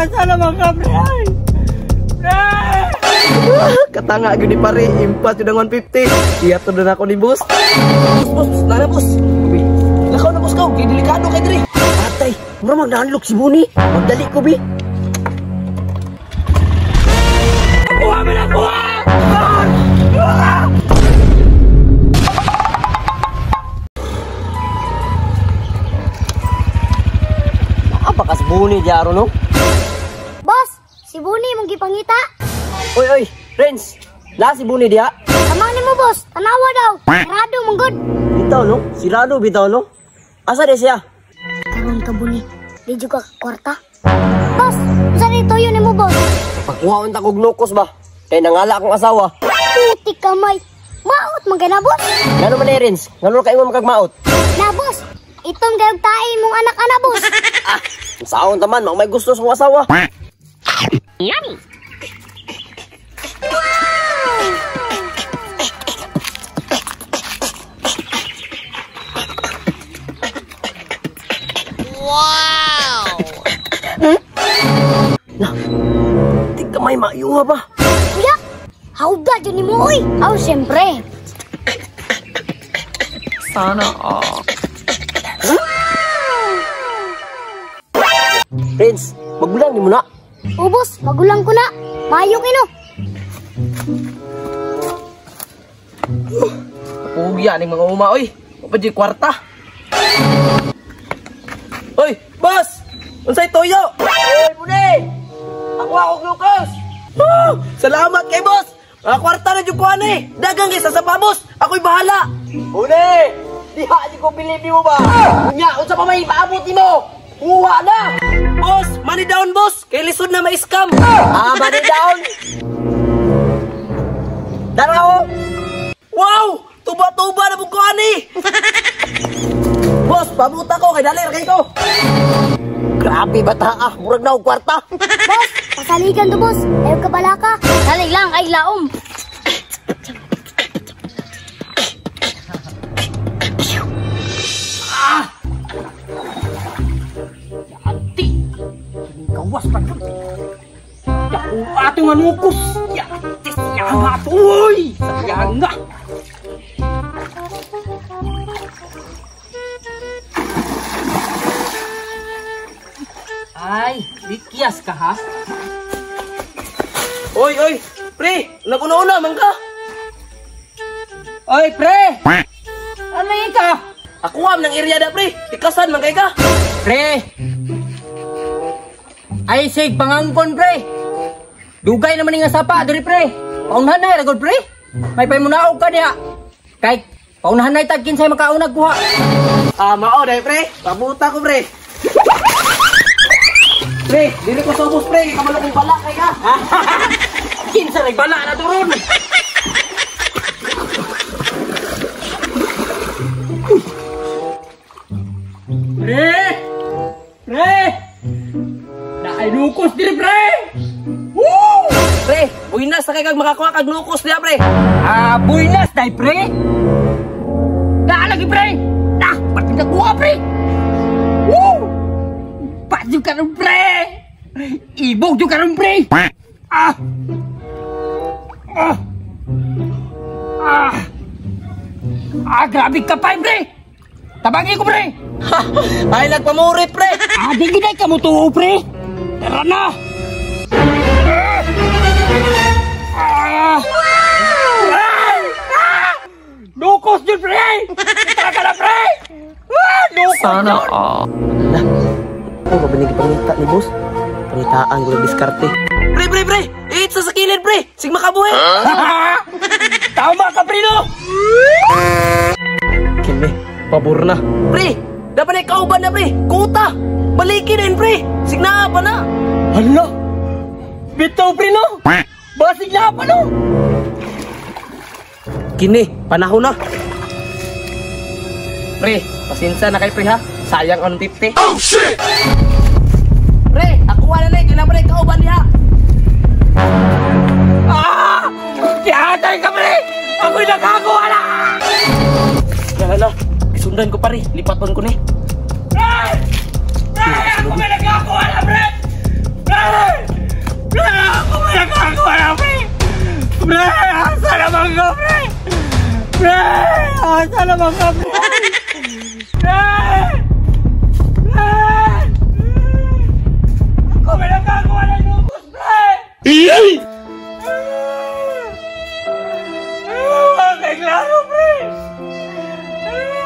Asa naman ka, pre? Pre! Katanga gyud ni pare, impas yun ang 150. Iyato na ako ni boss. Boss, boss, nana boss. Lakaw na boss ka, kay delikado kay diri. Atay, mura magnahanlok si Buni. Magdali ko, bi. Kuha mo na, kuha! Apa ka si Buni diaro no? Boss, si Buni mong gipangita. Oy, oy, Renz, la si Buni diha. Tama ni mo, boss. Tanawa daw. Sarado mong good. Bitaw no? Sirado bitaw no? Asa di siya? Karon ka, Buni. Di juga ka kwarta. Boss, unsa ni tuyo nimo, boss? Pagkuha unta kog nukos ba? Kay nangala akong asawa. Puti kamay. Maot man kay na, boss. Ngano man ni Renz? Ngano kay mo makagmaot? Na, boss. Itong gayog tae mong anak-anak, boss. Ah, saon ta man, may gusto sa akong asawa. Yummy. Wow! Na, di ka may maayuha ba? Kuya, hawda dyan ni mo, oy. Aw, siyempre. Sana all. Prince, magulang ni mo na. Ubos, magulang ko na. Mayo kino. Pugya ning mga uma, oy. Wa kwarta. Oy, boss! Unsay toyo? Oy, Buni! Ako ako glucose. Oh, salamat kay boss. Mga kwarta na jud ko ani. Dagang kay sa boss. Ako'y bahala. Buni! Diha di ko believe mo ba? Unya, unsa pa may ipaabot nimo? Kuha na! Boss, money down, boss. Kay lisod na ma-scam. Ah, money down. Dara ako. Wow! Tuba-tuba na pug ko ani. Boss, pabuta ko kay dali ra kay ko. Grabe bata ah, murag na og kwarta. Boss, pasaligan to, boss. Ayaw ka balaka. Dali lang ay laom. Ah! Ati. Gawas pa jud. Yaku ato nga nukos. Yati siya nga ato. Uy, sayang nga. Ay, likyas ka ha? Oy, oy, pre, naguna-una man ka. Oy, pre! Ano yun ka? Ako am ng area da, pre. Ikasan man kay ka. Pre! Ay, sig, pangangkon, pre. Dugay naman nga sapa, diri, pre. Paunahan na, ragod, pre. May paimunaog ka niya. Kay, paunahan na itag kinsay makaunag kuha. Ah, mao, dahil, pre. Pabuta ko, pre. Pre, dili ko subos, pre. Kamalo kong bala kay ka. Kinsa ray bala na turon. Pre! Pre! Naay nukos diri, pre! Woo! Pre, buinas na kay kag makakuha kag nukos diha, pre. Ah, buinas dai, pre. Naa lagi, pre. Nah, pati nakuha, pre. Woo! Pati karon, pre. Ibog jud karon, pre. Ah! Ah! Ah! Ah, grabe ka pa, pre. Tabangi ko, pre. Ay, nagpamurit, pre. Ah, di gid ka mo tuo, pre. Tara na. Ah! Ah! Nukos jud, pre. Tara ka na, pre. Ah, nukos. Sana all. Lah. Oh, mabinig pangita ni boss. Pangitaan ko ng diskarte. Pre, pre, pre! Iitsa sa kilid, pre! Sig makabuhi! Tama ka, pre, no? Kini, pabor na. Pre! Dapat na kauban na, pre! Kuta! Balikin na yun, pre! Sig naa pa na! Hala! Bitaw, pre, no? Basig na pa, no? Kini, panahon na. Pre, pasinsa na kay pre, ha? Sayang ang 50. Oh, shit! Pre, ako na na, kailangan pa na kauban niya. Ah! Kihatay ka, pre! Ako'y nakakuha na! Hala, isundan ko pare, lipaton ko ni. Pre! Pre! Ako may nakakuha na, pre! Pre! Pre! Pre! Ako may nagagawa na, pre! Pre! Asa naman ka, pre? Pre! Asa naman ka, pre? Pre! Pre! Ako may nagagawa na lubos, pre! Okay, klaro, pre!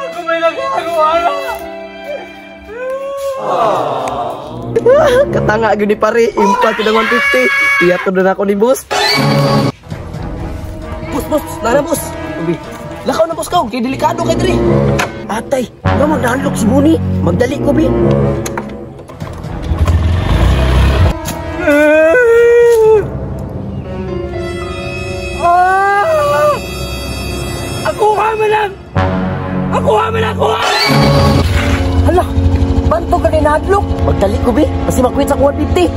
Ako may nagagawa na! Katanga gyud ni pare, impas jud ang 150. Iya to na ako ni boss. Boss, boss, nana boss. Ubi. Lakaw na boss kaw, kay delikado kay diri. Atay, nga magnahanlok si Buni. Magdali ko, bi. Ah! Ako ka man lang! Ako ka man ako! Hala, bantog ka ni nahadlok. Magdali ko, bi. Kasi makwit sa 150.